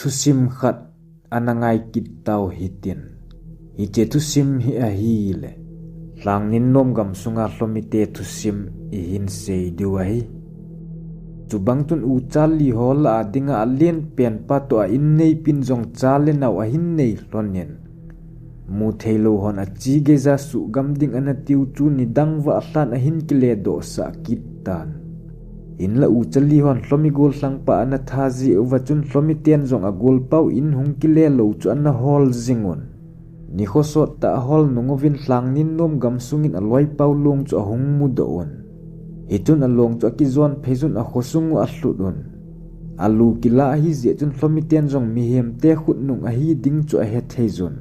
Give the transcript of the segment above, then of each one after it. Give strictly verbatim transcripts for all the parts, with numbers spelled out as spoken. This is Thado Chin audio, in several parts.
Thusim khat ana ngai kit tau hitin. Hiche thusim hi ahile, Lhangninnom gamsunga Lhomite thusim ihin sei diu ahi. Chubang chun ucha li ho lah a dinga alen penpa toh a inneipin jong cha le nao ahin nei lhonin, mutheilou hon achi geija suhgam ding ana tiu chu nidang vah lhan ahin kiledohsah kit tan. Hinlah ucha li hon Lhomi gollhangpa ana that jeh uva chun Lhomiten jong agolpau in hung kile lou chu ana hol jingun, nikho sot tah ahol nung uvin Lhangninnom gamsungin aloipau long chu ahung mudoh un. Hichun along chu akijon phei jun akhosung u alhut un. Alu kila ahi jeh chun Lhomiten jong mihemte khutnung ahi ding chu ahe thei jun.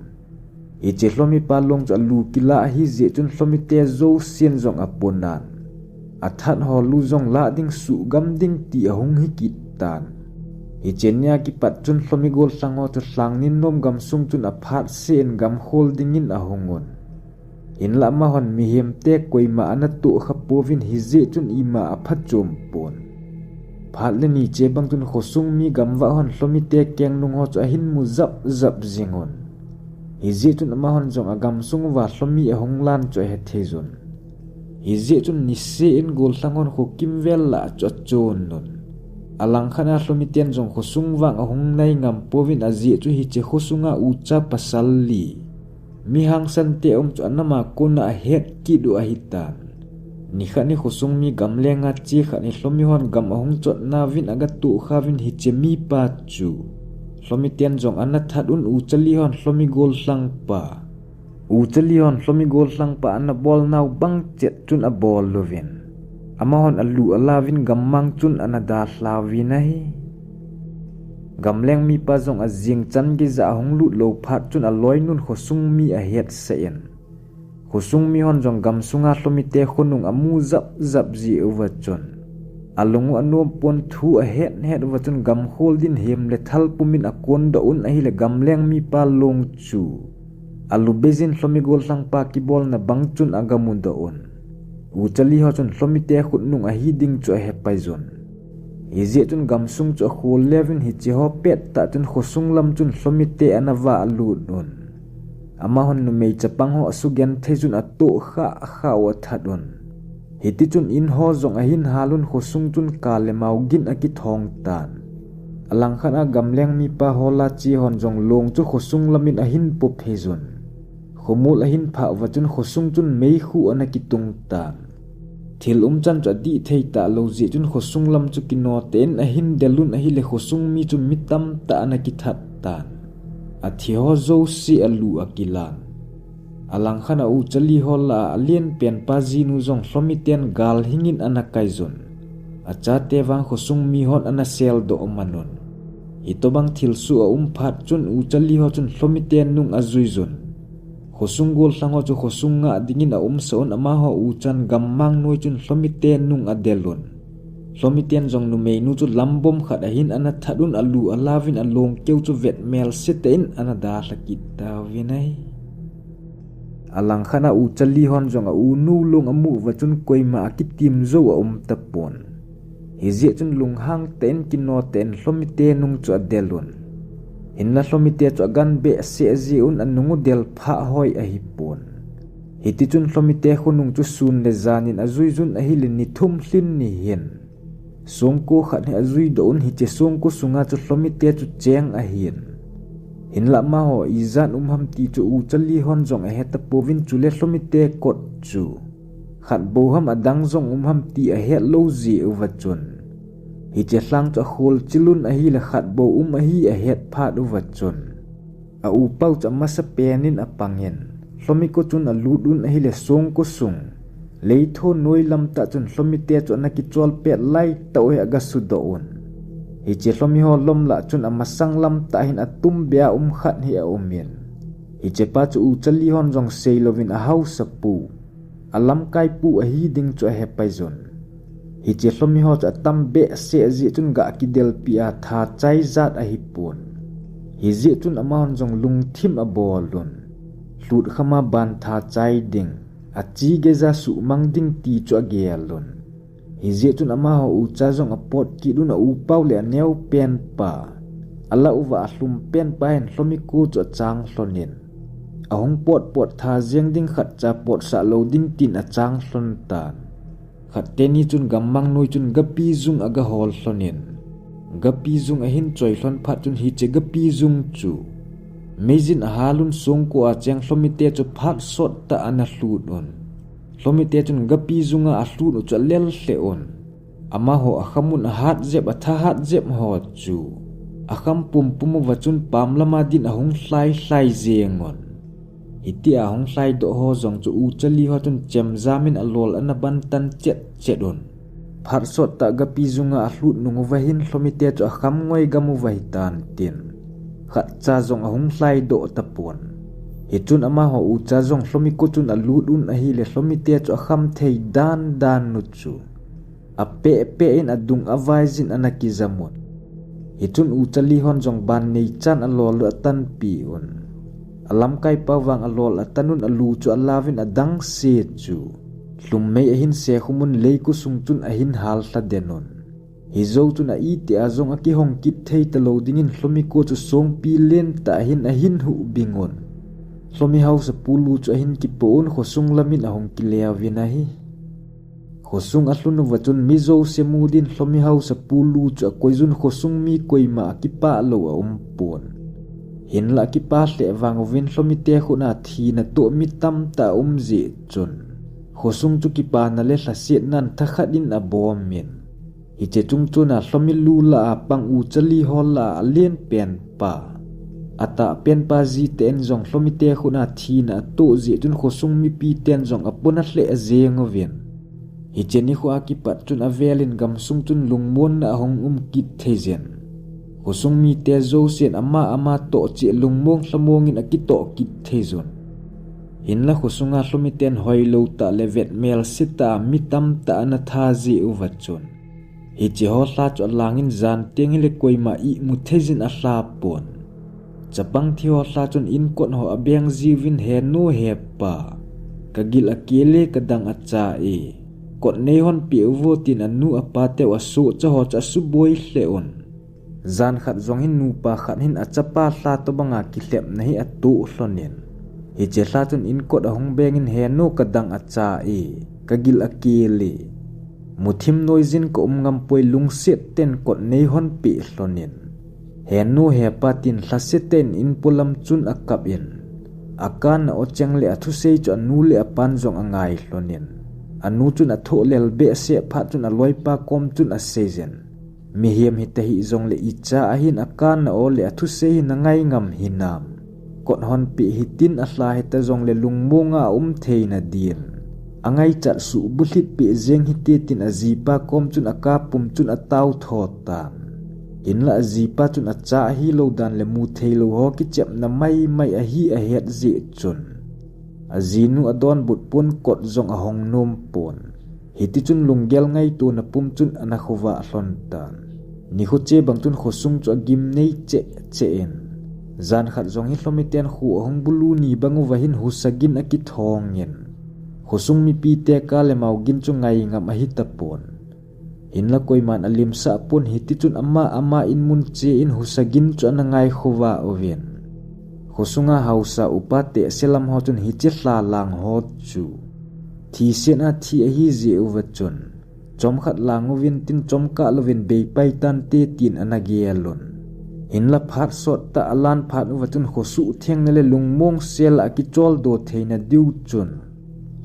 Hiche Lhomipa long chu alu kila ahi jeh chun Lhomite jousen jong aponan, athat ho lu jong lah ding suhgam ding ti ahung hi kit tan. Hiche nia kipat chun Lhomi gollhang ho chu Lhangninnom gamsung chun aphat seh in gamkhol dingin ahung un. Hinlah amahon mihemte koima ana tohkha pouvin hijeh chun ima aphachom pon. Phat le ni che bang chun khosung mi gamvah hon Lhomite kengnung ho chu ahin mu japjap jingun. Hijeh chun amahon jong agamsung uva Lhomi ahung lan chu ahe thei jun. Hijeh chun niseh in gollhang hon khokimvel lah chu achon un. Alangkhat a Lhomiten jong khosung vang ahung nai ngam pouvin ajeh chu hiche khosunga ucha pasal li, mi hangsante um chu anama kona ahet kit u ahitan. Nikhat hi khosung mi gamlenga che khat hi Lhomi hon gam ahung chotna uvin agatohkha uvin hiche mipa chu Lhomiten jong ana that un ucha li hon Lhomi gollhangpa, ucha li hon Lhomi gollhangpa ana bolnau bang chet chun abol uvin, amahon alu ala uvin gammang chun ana dalha uvin ahi. Gamleng mipa jong ajing chan geija ahung lut lou phat chun aloinun khosung mi ahetsah in, khosung mi hon jong gamsunga Lhomite khonung amu japjap jeh uva chun, alung u anom pon thu ahet het uva chun gamkhol din hem le thal pumin akondoh un ahile gamleng mipa long chu alu beijin Lhomi gollhangpa kibolna bang chun agamudoh un. Ucha li ho chun Lhomite khutnung ahi ding chu ahepai jun. Hijeh chun gamsung chu akhol le uvin hiche ho pettah chun khosung lam chun Lhomite ana valut un. Amahon numei chapang ho asugenthei jun atohkhah khah u athat un. Hitichun in ho jong ahin hal un khosung chun ka le mao gin akithong tan. Alangkhat a gamleng mipa ho lah a che hon jong long chu khosung lamin ahin pophei jun. Khomol ahin phah uva chun khosung chun meikhu ana kitung tan. Thil umchan chu adih thei talou jeh chun khosung lam chu kinotein ahin del un ahile khosung mi chu mi tamtah ana kithat tan. Athi ho jouse alu akilan. Alangkhat a ucha li ho lah a alen penpa jinu jong Lhomiten gal hingin ana kai jun. Achate vang khosung mi hon ana seldoh man un. Hitobang thilsoh aum phat chun ucha li ho chun Lhomite nung ajui jun. Khosung gollhang ho chu khosung ngah dingin aumsah un amaho uchan gammang noi chun Lhomite nung adel un. Lhomiten jong numeinu chu lambom khat ahin ana that un alu ala uvin along keu chu vetmel setah in ana dalha kit tauvin ahi. Alangkhat a ucha li hon jong aunu long amu uva chun koima akitim jou aum tapon. Hijeh chun lunghang tah in kinotein Lhomite nung chu adel un. Hinlah Lhomite chu agan behseh jeh un anung u del phah hoi ahipon. Hitichun Lhomite khonung chu sun le janin ajui jun ahile ni thum lhin ni hin songko khat hi ajuidoh un hiche songko sunga chu Lhomite chu cheng ahin. Hinlah amaho ijat um ham ti chu ucha li hon jong ahetapouvin chule Lhomite kot chu khat bou ham adang jong um ham ti ahet lou jeh uva chun hiche lhang chu akholchil un ahile khat bou um ahi ahet phat uva chun a upau chu amasapen in apangin, Lhomi ko chun alut un ahile songko sung leitho noi lamtah chun Lhomite chu ana kichol pet laitah u hi agasudoh un. Hiche Lhomi ho lom lah chun amasang lamtah hin atumbeh a um khat hi aumin, hichepa chu ucha li hon jong seilouvin ahaosapu, alamkaipu ahi ding chu ahepai jun. Hiche Lhomi ho chu atam behseh jeh chun gah kidelpi a tha chai jat ahipon. Hijeh chun amahon jong lungthim abol un. Lhut khama ban tha chai ding, achi geija suhmang ding ti chu agel un. Hijeh chun amaho ucha jong apot kit un a upau le aneopenpa Alah uva alhum penpa hin Lhomiko chu achang lhonin, ahung potpot tha jeng ding khatcha potsah lou ding tin achang lhon tan. Khat teni chun gammang noi chun gapi jung agahol lhonin, gapi jung ahin choi lhon phat chun hiche gapi jung chu meijin ahalun songko a cheng Lhomite chu phat sottah ana lhut un. Lhomite chun gapi junga alhut u chu alel lheh un. Amaho akhamun ahat jep, athahat jep ho chu akham pumpum uva chun pam lama din ahung lhailhai jeng un. Hitia ahung lhaidoh ho jong chu Uchali ho chun chemjamin alol ana bantan chetchet un. Phat sottah gapi junga alhut nung uva hin Lhomite chu akham ngoi gam uva hitan tin khatcha jong ahung lhaidoh tapon. Hichun amaho ucha jong Lhomiko chun alut un ahile Lhomite chu akham thei dandan u chu apehpeh in adung avaijin ana kijam un. Hichun Uchali hon jong ban neichan alol u atanpi un. Alamkai pau vang alol atan un, alu chu alauvin adangse chu lhummei ahin sekhum un, leikou sung chun ahin hal lhaden un. Hijou chun a itia jong akihong kit thei talou dingin Lhomiko chu songpi lentah ahin ahin huhbing un. Lhomi haosapu lu chu ahin kipoh un, khosung lamin ahung kile uvin ahi. Khosung alhun uva chun mi jouse mu din Lhomi haosapu lu chu akoijun, khosung mi koima akipah lou aumpon. Hinlah akipah lheh vang uvin Lhomite khut a thina toh mi tamtah aum jeh chun khosung chu kipana le lhasetnan thakhat in abomin. Hiche chungchon a Lhomi lu lah a pang Uchali ho lah a alen penpa, atah penpa jiteh in jong Lhomite khut a thina atoh jeh chun khosung mipiten jong apona lheh jeng uvin. Hiche nikho a kipat chun avelin gamsung chun lungmonna ahung um kit thei jin. Khosung mite jousen ama ama toh cheh lungmong lhamongin akitoh kit thei jun. Hinlah khosunga Lhomiten hoilou tah le vetmelse tah a mi tamtah ana tha jeh uva chun hiche ho lha chu alangin jan teng hile koima imu thei jin alha pon. Chapang thi ho lha chun inkot ho abeng jiuvin, "He nu, he pa, kagil akele, kadang acha e, kot neihon peh uvo," tin anu apa teu asohcha ho chu asuboi lheh un. Jan khat jong hin nupa khat hin achapa lha tobanga kilhepna hi atoh lhonin, hiche lha chun inkot ahung bengin, "He nu, kadang acha e, kagil akele, muthim noijin kaum ngam poi, lungset ten kot neihon peh lhonin, he nu, he pa," tin lhasetah in inpolam chun akap in, akan a o cheng le athusei chu anu le apan jong angai lhonin, anu chun athoh lel behseh phat chun aloipa kom chun asei jin, "Mihem hita hih jongle icha ahin akan a o le athusei hi nangai ngam hinam? Kot hon peh hitin, alha hita jongle lungmonga aum theina din angaichat suh bulhit peh jeng hite," tin ajipa kom chun akapum chun atao tho tan. Hinlah ajipa chun acha ahilou dan le mu theilou ho kichepna maimai ahi ahet jeh chun ajinu adonbut pon, kot jong ahong nom pon. Hitichun lunggel ngaitona pum chun ana khovah lhon tan. Nikho che bang chun khosung chu agim nei cheh cheh in, jan khat jong hi Lhomiten kho ahung bulu ni bang uva hin husa gin akithongin, khosung mipite kah le mao gin chu ngai ngam ahi tapon. Hinlah koiman alimsah pon, hitichun ama ama in mun che in husa gin chu ana ngai khovah uvin. Khosunga haosa upa tehse lam ho chun hiche lha lang ho chu thisan a thi ahi jeh uva chun, "Chomkhat lang uvin tin, chomkah louvin beipai tante," tin ana gel un. Hinlah phat sottah alan phat uva chun khosuhthengna le lungmong sel a akicholdo theina diu chun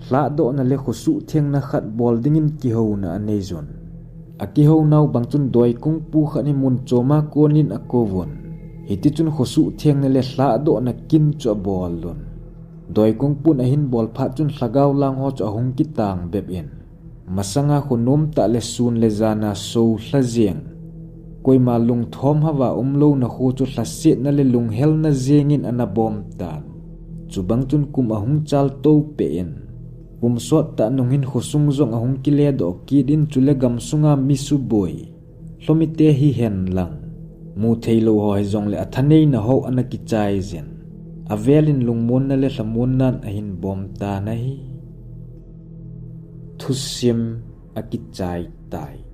lhadohna le khosuhthengna khat bol dingin kihouna anei jun. Akihounau bang chun doikungpu khat hi mun choma konin akouvun. Hitichun khosuhthengna le lhadohna kin chu abol un. Doikungpun ahin bol phat chun lhagao lang ho chu ahung kitang bep in, masanga kho nomtah le sun le jana sou lha jeng, koima lungthom hava umlouna kho chu lhasetna le lunghelna jengin ana bom tan. Chubang chun kum ahung chal tou peh in, kum sottah nung hin khosung jong ahung kile doh kit in, chule gamsunga mi suboi Lhomite hihen lang, mu theilou ho hijongle athaneina ho ana kichai jin, avelin lungmonna le lhamonnan ahin bom tan ahi. Thusim akichai tai.